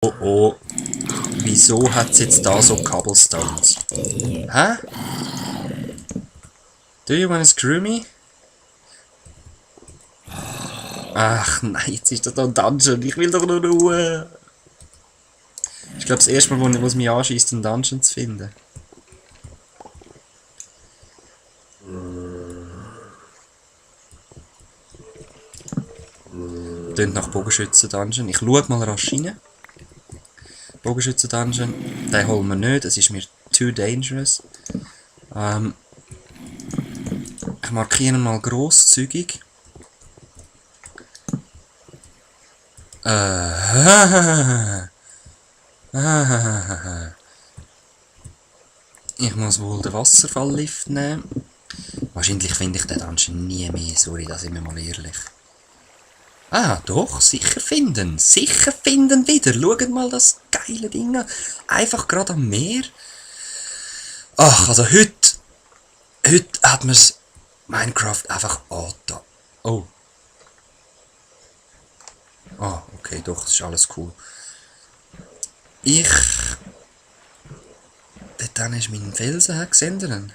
Oh oh, wieso hat es jetzt da so Cobblestones? Hä? Do you wanna screw me? Ach nein, jetzt ist das da ein Dungeon. Ich will doch nur Ruhe. Ich glaube, das erste Mal, wo es mich anschießt, einen Dungeon zu finden. Tönt nach Bogenschützen-Dungeon. Ich schaue mal rasch rein. Bogenschützen-Dungeon. Den holen wir nicht, es ist mir too dangerous. Ich markiere mal grosszügig. Ich muss wohl den Wasserfalllift nehmen. Wahrscheinlich finde ich den Dungeon nie mehr, sorry, da sind wir mal ehrlich. Ah, doch, sicher finden wieder. Schaut mal das geile Ding an. Einfach gerade am Meer. Ach, also heute hat mir's Minecraft einfach angetan. Oh. Ah, okay, doch, das ist alles cool. Dort ist mein Felsen gesendet.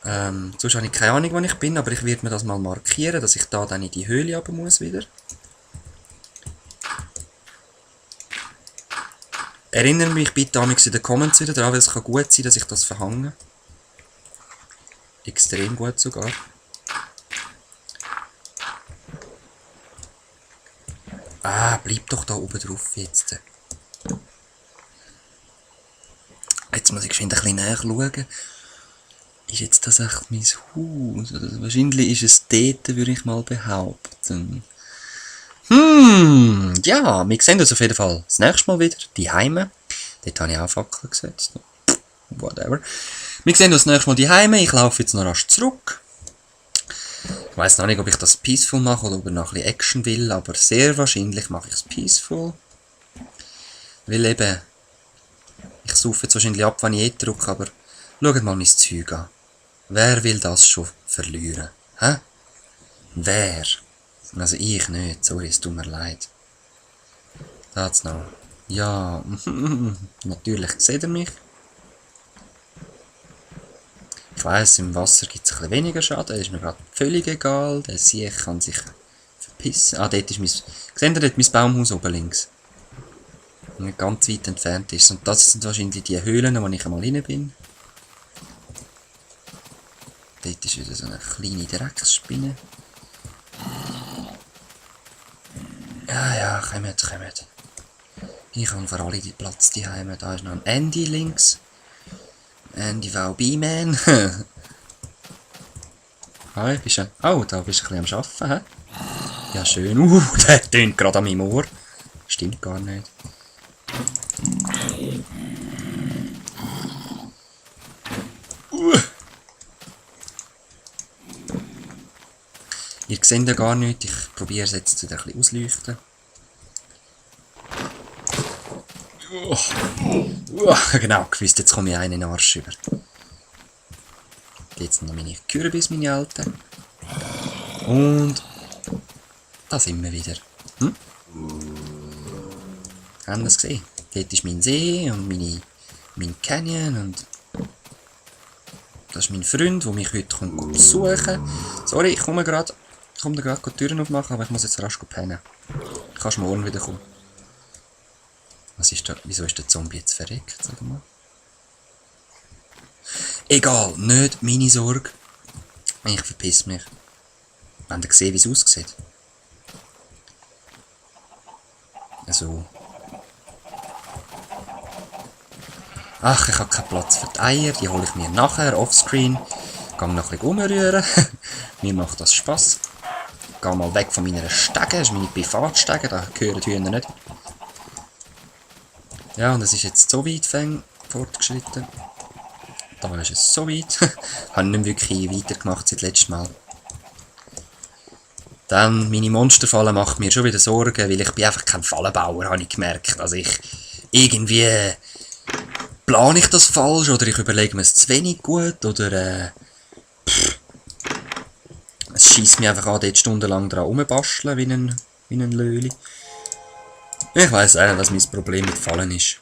Sonst habe ich keine Ahnung, wo ich bin, aber ich werde mir das mal markieren, dass ich da dann in die Höhle runter muss wieder. Erinnere mich bitte in den Comments wieder daran, weil es kann gut sein, dass ich das verhange. Extrem gut sogar. Ah, bleib doch da oben drauf jetzt. Jetzt muss ich ein bisschen nachschauen. Ist jetzt das echt mein Haus? Also wahrscheinlich ist es dort, würde ich mal behaupten. Ja, wir sehen uns auf jeden Fall das nächste Mal wieder. Die Heime. Dort habe ich auch Fackeln gesetzt. Whatever. Wir sehen uns das nächste Mal die Heime. Ich laufe jetzt noch rasch zurück. Ich weiss noch nicht, ob ich das peaceful mache oder ob ich noch ein bisschen Action will, aber sehr wahrscheinlich mache ich es peaceful. Weil eben, ich suche jetzt wahrscheinlich ab, wenn ich drücke, aber schaut mal mein Zeug an. Wer will das schon verlieren? Hä? Wer? Also ich nicht, sorry, es tut mir leid. Das noch. Ja, natürlich seht ihr mich. Ich weiss, im Wasser gibt es ein bisschen weniger Schaden, ist mir gerade völlig egal. Der Sieg kann sich verpissen. Ah, dort ist mein... Seht ihr dort mein Baumhaus oben links? Nicht ganz weit entfernt ist. Und das sind wahrscheinlich die Höhlen, wo ich einmal rein bin. Dort ist wieder so eine kleine Drecksspinne. Ja, kommt. Ich habe für alle die Platz daheim. Da ist noch ein Andy links. Andy VB-Man. Hi, bist du... Oh, da bist du ein bisschen am Arbeiten, hä? Ja, schön. Der tönt gerade an meinem Ohr. Stimmt gar nicht. Ihr seht ja gar nichts. Ich probiere es jetzt wieder ein bisschen ausleuchten. Genau, gewusst, jetzt komme ich einen in den Arsch über. Jetzt noch meine Kürbis, meine Alten. Und da sind wir wieder. Haben wir es gesehen? Dort ist mein See und mein Canyon und das ist mein Freund, der mich heute besuchen kommt. Sorry, ich komme gerade die Türen aufmachen, aber ich muss jetzt rasch pennen. Kannst morgen wieder kommen. Was ist da? Wieso ist der Zombie jetzt verreckt? Sag mal. Egal, nicht meine Sorge. Ich verpiss mich. Habt ihr gesehen, wie es aussieht? Also. Ach, ich habe keinen Platz für die Eier. Die hole ich mir nachher offscreen. Gehe noch ein bisschen rumrühren. Mir macht das Spass. Gehe mal weg von meiner Stege. Das ist meine Privatstege. Da gehören die Hühner nicht. Ja, und es ist jetzt so weit fortgeschritten. Da ist es so weit. Habe nicht wirklich weitergemacht seit letztem Mal. Dann, meine Monsterfalle macht mir schon wieder Sorgen, weil ich bin einfach kein Fallenbauer, habe ich gemerkt. Also irgendwie plane ich das falsch oder ich überlege mir es zu wenig gut oder es schießt mir einfach an, dort stundenlang dran rumbasteln wie ein Löli. Ich weiss auch nicht, was mein Problem mit Fallen ist.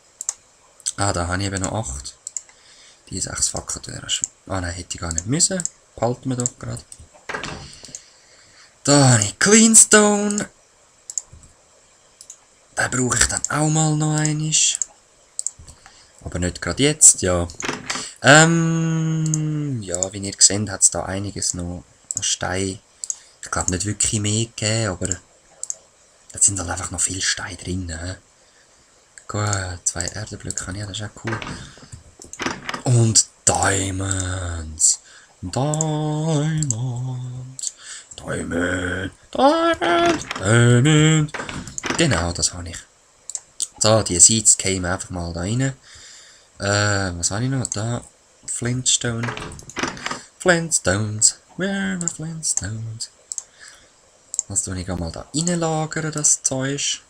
Ah, da habe ich eben noch 8. Die 6 Fackeln wären schon. Ah nein, hätte ich gar nicht müssen. Behalten wir doch gerade. Da habe ich Cleanstone. Den brauche ich dann auch mal noch einmal. Aber nicht gerade jetzt, ja. Ja, wie ihr seht, hat es da einiges noch an Stein. Ich glaube nicht wirklich mehr gegeben, aber da sind halt einfach noch viele Steine drin. Gut, 2 Erdenblöcke, ja, das ist auch cool. Und Diamonds. Diamonds. Diamond. Diamond. Diamond. Genau, das habe ich. So, die Seeds kämen einfach mal da rein. Was habe ich noch? Da. Flintstone. Flintstones. Where are my Flintstones? Das tue ich mal da reinlagern, das Zeug.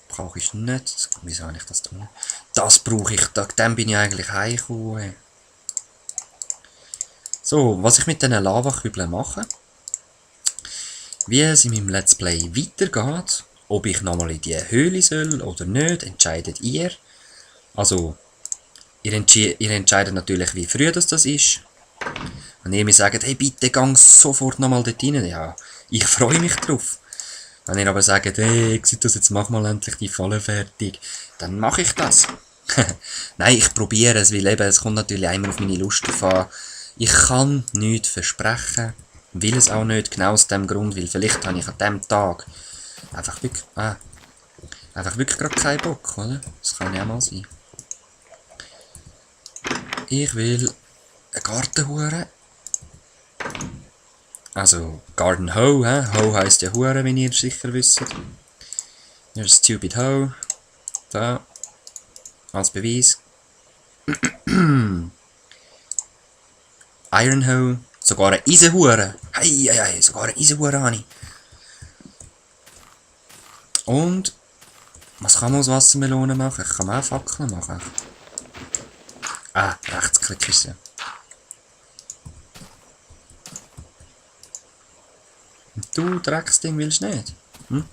Brauche ich nicht. Wieso habe ich das tun? Das brauche ich. Dann bin ich eigentlich heimgekommen. So, was ich mit diesen Lavakübeln mache, wie es in meinem Let's Play weitergeht, ob ich nochmal in die Höhle soll oder nicht, entscheidet ihr. Also, ihr entscheidet natürlich, wie früh das ist. Wenn ihr mir sagt, hey, bitte gang sofort nochmal dort rein, ja, ich freue mich drauf. Wenn ihr aber sagt, hey, Exitus, jetzt mach mal endlich die Falle fertig, dann mache ich das. Nein, ich probiere es, weil eben, es kommt natürlich einmal auf meine Lust drauf an. Ich kann nichts versprechen, will es auch nicht, genau aus dem Grund, weil vielleicht habe ich an dem Tag einfach wirklich gerade keinen Bock, oder? Das kann ja auch mal sein. Ich will einen Garten huren. Also, Garden Hoe, Hoe heisst ja Hure, wie ihr sicher wisst. Hier ist Stupid Hoe. Da. Als Beweis. Iron Hoe. Sogar eine Eisenhure. Hey, sogar eine Eisenhure habe ich. Und, was kann man aus Wassermelonen machen? Ich kann auch Fackeln machen. Ah, Rechtsklick ist sie. Du Drecksding willst nicht? Hm?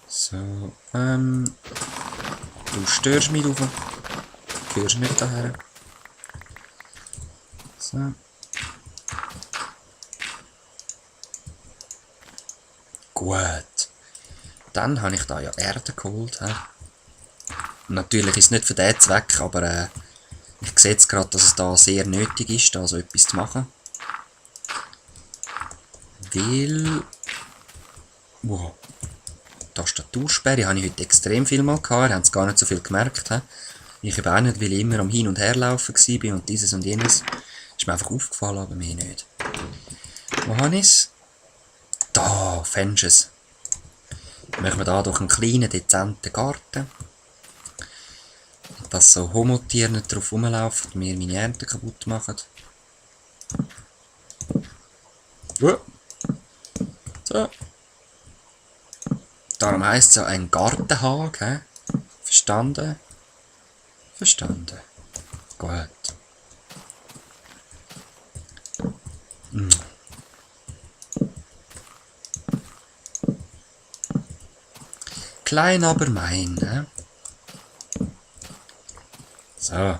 So, du störst mich, du gehörst nicht daher. So. Gut. Dann habe ich da ja Erde geholt. Natürlich ist es nicht für diesen Zweck, aber ich sehe jetzt gerade, dass es da sehr nötig ist, da so etwas zu machen. Weil... Wow. Tastatursperre habe ich heute extrem viel mal gehabt, ihr habt es gar nicht so viel gemerkt. Ich habe auch nicht, weil ich immer am Hin- und Herlaufen war und dieses und jenes. Ist mir einfach aufgefallen, aber mir nicht. Wo habe ich es? Da, Fences. Machen wir da durch einen kleinen, dezenten Garten. Dass so Homotiere nicht drauf rumlaufen und mir meine Ernte kaputt machen. So. Darum heisst es ja ein Gartenhag. Verstanden? Verstanden. Gut. Klein aber mein, So.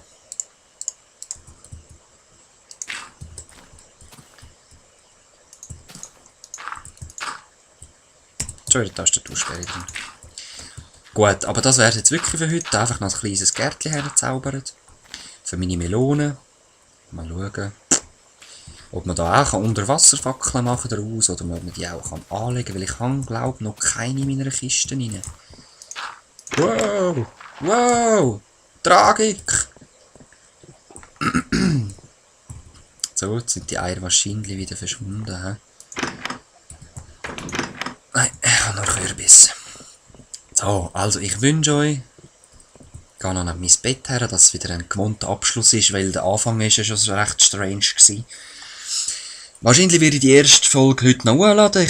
Schon die Tastatursperre drin. Gut, aber das wäre jetzt wirklich für heute. Einfach noch ein kleines Gärtchen herzaubert. Für meine Melonen. Mal schauen, ob man da auch Unterwasserfackeln machen daraus oder ob man die auch anlegen kann. Weil ich habe, glaube noch keine in meiner Kiste rein. Wow! Wow! Tragik! So, jetzt sind die Eier wahrscheinlich wieder verschwunden. Nein, ich habe noch Kürbis. So, also ich wünsche euch, ich gehe noch nach mein Bett her, dass es wieder ein gewohnter Abschluss ist, weil der Anfang ist ja schon so recht strange gewesen. Wahrscheinlich werde ich die erste Folge heute noch hochladen.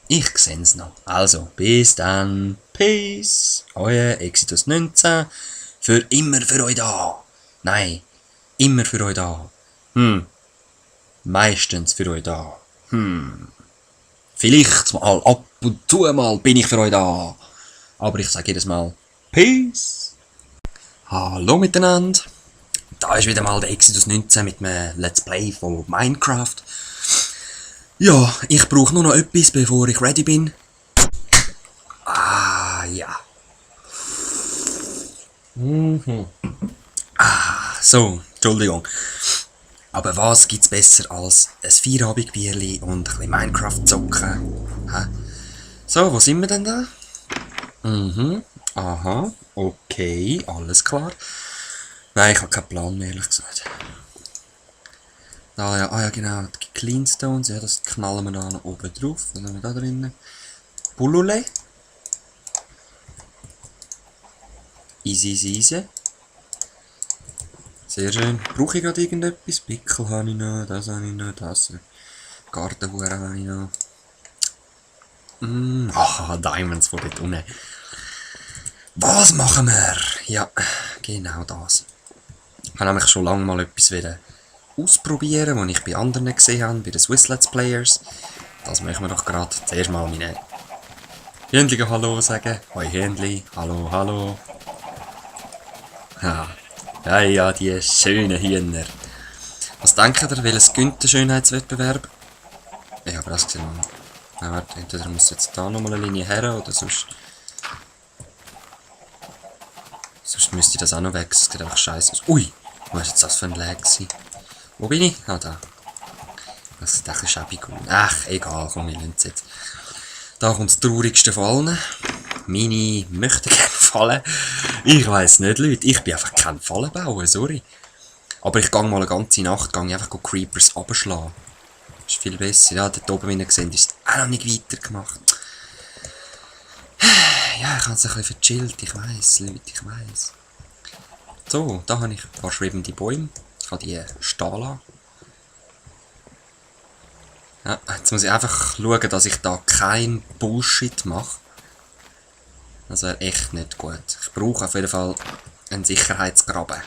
Ich sehe es noch. Also, bis dann. Peace. Euer Exitus 19. Für immer für euch da. Nein, immer für euch da. Meistens für euch da. Vielleicht mal, ab und zu mal bin ich für euch da. Aber ich sage jedes Mal Peace. Hallo miteinander. Da ist wieder mal der Exodus 19 mit einem Let's Play von Minecraft. Ja, ich brauche nur noch etwas, bevor ich ready bin. Ja. So, Entschuldigung. Aber was gibt's besser als ein Feierabendbierli und ein bisschen Minecraft zocken? Hä? So, wo sind wir denn da? Aha, okay, alles klar. Nein, ich habe keinen Plan mehr, ehrlich gesagt. Ja, genau, die Cleanstones, ja, das knallen wir da noch oben drauf. Was haben wir da drinnen? Bulule. Easy. Sehr schön. Brauche ich gerade irgendetwas? Pickel habe ich noch, das habe ich noch, das. Gartenhuren habe ich noch. Diamonds von dort unten. Was machen wir? Ja, genau das. Ich habe nämlich schon lange mal etwas ausprobieren, was ich bei anderen gesehen habe, bei den Swiss Let's Players. Das machen wir doch gerade. Zuerst mal meine Händchen Hallo sagen. Hoi Händli, hallo. Ja, die schönen Hühner. Was denkt ihr, welches gönnt der Schönheitswettbewerb? Ja, aber das gesehen. Ja, warte, entweder muss jetzt da nochmal eine Linie her oder sonst müsste ich das auch noch weg. Das sieht einfach scheiße aus. Ui, was ist jetzt das für ein Lag gewesen? Wo bin ich? Da. Das sieht echt schäbig aus. Ach, egal, komm, wir lassen es jetzt. Da kommt das Traurigste von allen. Meine möchte gerne fallen. Ich weiss nicht, Leute. Ich bin einfach kein Fallenbauer, sorry. Aber ich gehe mal eine ganze Nacht einfach Creepers abschlagen. Das ist viel besser. Ja, dort oben, wie ihr seht, ist es auch noch nicht weitergemacht. Ja, ich habe es ein bisschen verchillt. Ich weiss, Leute, ich weiss. So, da habe ich ein paar schwebende Bäume. Ich kann die stehen lassen. Ja, jetzt muss ich einfach schauen, dass ich da kein Bullshit mache. Das wäre echt nicht gut. Ich brauche auf jeden Fall einen Sicherheitsgraben.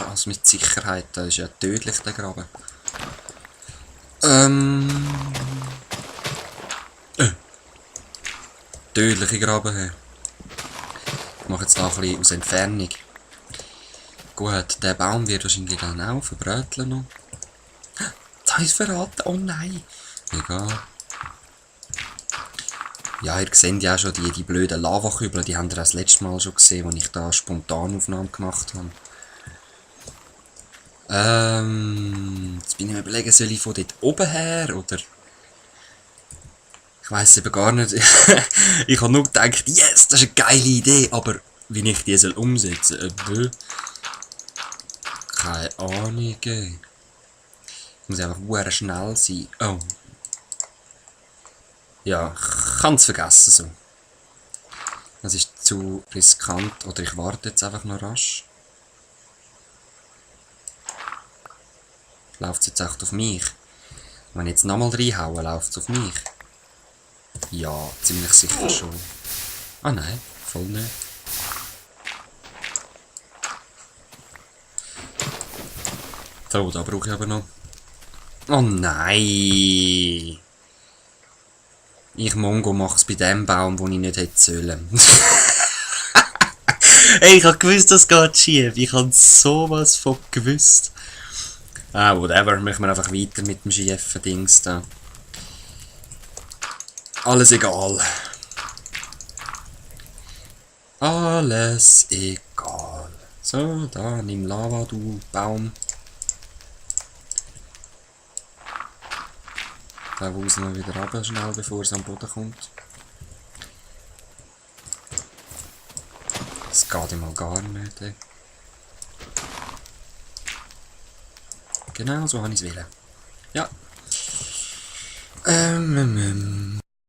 Was mit Sicherheit? Das ist ja tödlich, der Graben. Tödliche Graben her. Ich mache jetzt da ein bisschen aus Entfernung. Gut, der Baum wird wahrscheinlich dann auch verbröteln noch. Jetzt habe ich es verraten. Oh nein. Egal. Ja, ihr seht ja auch schon die blöden Lavakübel, die habt ihr das letzte Mal schon gesehen, als ich da Spontanaufnahmen gemacht habe. Jetzt bin ich mir überlegen, soll ich von dort oben her, oder... Ich weiss eben gar nicht. Ich habe nur gedacht, yes, das ist eine geile Idee, aber wie ich die umsetzen soll, keine Ahnung. Ich muss einfach sehr schnell sein. Oh. Ja, ich kann es vergessen so. Das ist zu riskant, oder ich warte jetzt einfach noch rasch. Läuft es jetzt echt auf mich? Wenn ich jetzt nochmal reinhaue, läuft es auf mich? Ja, ziemlich sicher schon. Ah nein, voll nicht. So, da brauche ich aber noch... Oh nein! Ich Mongo mache es bei dem Baum, wo ich nicht hätte sollen. Ey, ich hab gewusst, das geht schief. Ich hab sowas von gewusst. Whatever. Machen wir einfach weiter mit dem schiefen Dings da. Alles egal. Alles egal. So, da, nimm Lava, du Baum. Da wuseln wir wieder runter, schnell, bevor es am Boden kommt. Das geht ihm mal gar nicht, ey. Genau, so habe ich es wollen. Ja.